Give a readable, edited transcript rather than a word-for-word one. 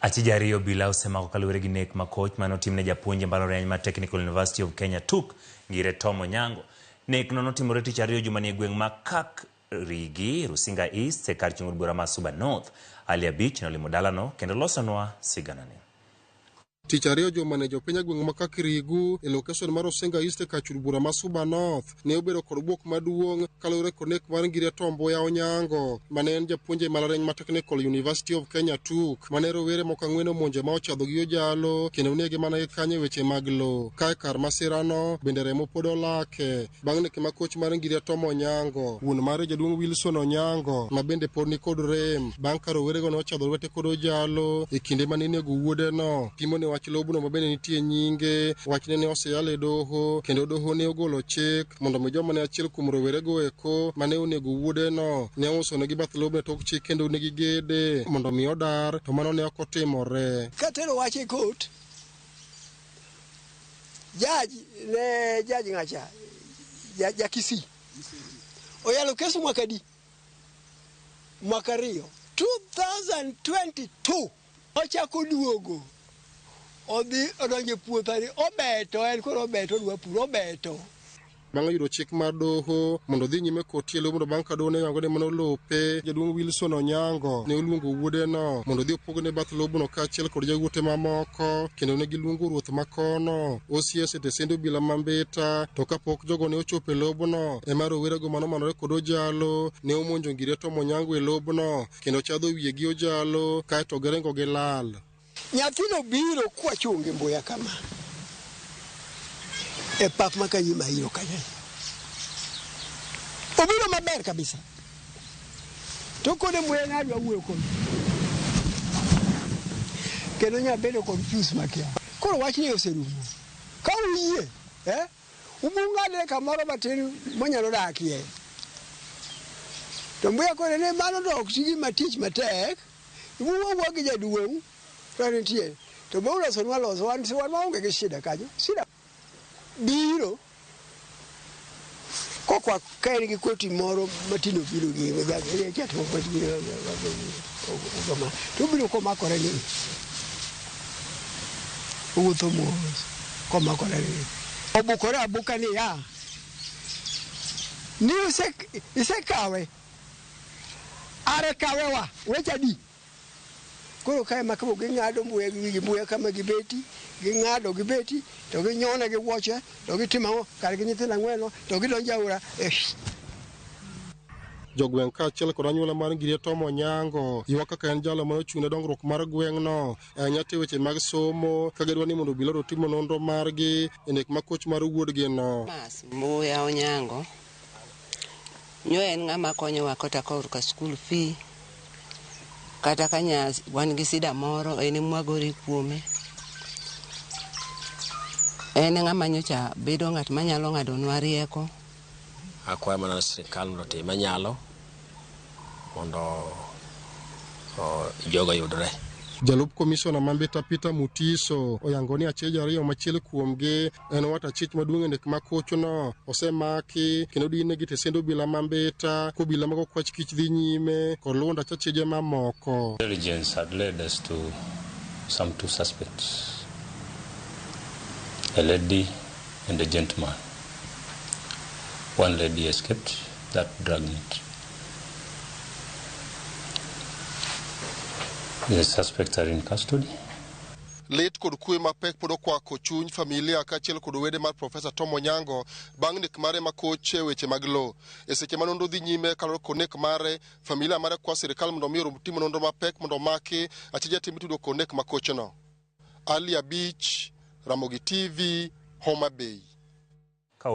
Achije ariyo obila osemako kaluwore gi nek makoch mane otimne japuonj e mbalariany mar Technical University of Kenya TUK, Ngire Tom Onyango. Nek no notimore tich ariyo jumani e gweng' ma Kakrigi, Rusinga East e kar chung' od bura ma Suba North. Ali Abich nolimo dalano kendo losonwa siganani. Tich ariyo jumani jopiny e gweng' ma Kakirigu e lokeson mar Rusinga East e kar chung' bura ma Suba North ne obedo kod bwok maduong' kaluwore kod nek mar Ngire Tom Mboya Onyango mane en japuonj e mbalariany ma Technical University of Kenya TUK mane rowere moko ang'wen omonjo ma ochadho gi ojalo kendo nege mana gi kanyo e weche mag lo. Kae kar masirano bende remo pod olake bang' nek makoch mar Ngire Tom Onyango. Wuon mare jaduong' Wilson Onyango ma bende pod nikod rem bang' ka rowerego ne ochadho lwete kod ojalo e kinde mane inego wuodeno. Pimo ne wach lobno ma bende nitie nyinge, wachne ne oseyal e doho kendo doho ne ogolo chik mondo mi joma ne achiel kuom rowerego eko mane onego wuodeno ne ousonegi bath lobno e tok chik kendo ne gigede mondo mi odar to mano ne ok otimore. Katero wach e court, judge ne judge ng'acha ja Kisii oyalo kes mwaka adi? Mwaka ariyo 2022 ochako duogo odhi odonjo e puoth ani obeto en koro obeto odwa puro obeto. Bang' yudo chik mar doho mondo odhi nyime kod tiyo e lobno bang' ka doho ne oyango ni mano lope, jaduong' Wilson Onyango ne oluongo wuodeno mondo odhi opogne bath lobno kaachiel kod yawuote mamoko kendo ne giluongo ruoth makono OCS e tesend obila ma Mbita. To kapok jogo ne ochopo e lobno ema rowerego mane omanore kod ojalo ne omonjo Ngire Tom Onyango e lobno kendo chadho wiye gi ojalo kaeto giringo gilal. Nyathino biro kwachung' gi mbuya kama e pap ma Kayima iro kanyo. Obiro maber kabisa. To kode mbuya ne adwa wuoyo kode. Kendo nya bedo confused makia. Koro wachni oserumo. Ka uyie, ubung'adre kamoro matin monyalo dakie. To mbuya kore ne mano to ok gima tich matek. Wuo wuo gi jaduong' to nitie. To be ulosonwa loso wan wan maonge gi shida kanyo. Shida biro kokwa ka en gi koti moro matindo biro gi kama to obiro komakore ni owuotho mos komakore ni obukore abuka ni ya ni isekawe are kawewa weche adi. Koro kae ma koro ging'ado mbuya gi wigi mbuya kama gibeti, ging'ado gibeti, to ginyone gi wuoche, to gitimo ang'o kar gi nyithindo ang'weno, to gidonjo aora. Jogweng' kaachiel kod anyuola mar Ngire Tom Onyango ywak kaka en jalo mane ochung' ne dongruok mar gweng'no ahinya te weche mag somo ka gidwa ni mondo obila otimo nonro margi e nek makoch mar wuodgino. Mbuya Onyango nyo en ng'ama konyowa kata korka school fee kata ka wan gi sida moro en emwagore kuome. En ng'ama nyocha bedo ng'at manyalo ng'adonwa rieko. Akwayo mana sirikal mondo otim manyalo mondo jogo yudre. Jalup komishona ma Mbita Peter Mutiso oyango ni achiel ariyo machiel kuomgi en wat achich maduong' e nek makochno osemaki kendo dinegi e tesend obila ma Mbita kobila mago kwach kich dhi nyime kod luwo ndach achije mamoko. Intelligence had led us to some two suspects, a lady and a gentleman. One lady escaped that dragnet. The suspects are in custody. Lit kod kwe mapek pod okwako chuny familia kaachiel kod wede mar Profesa Tom Onyango bang' nek mare makoch e weche mag lo. E seche ma nonro dhi nyime kaluwore kod nek mare, familia mare kwa sirikal mondo mi orom timo nonro mapek mondo omaki achije tim itudo kod nek makochno. Ali Abich, Ramogi TV, Homa Bay.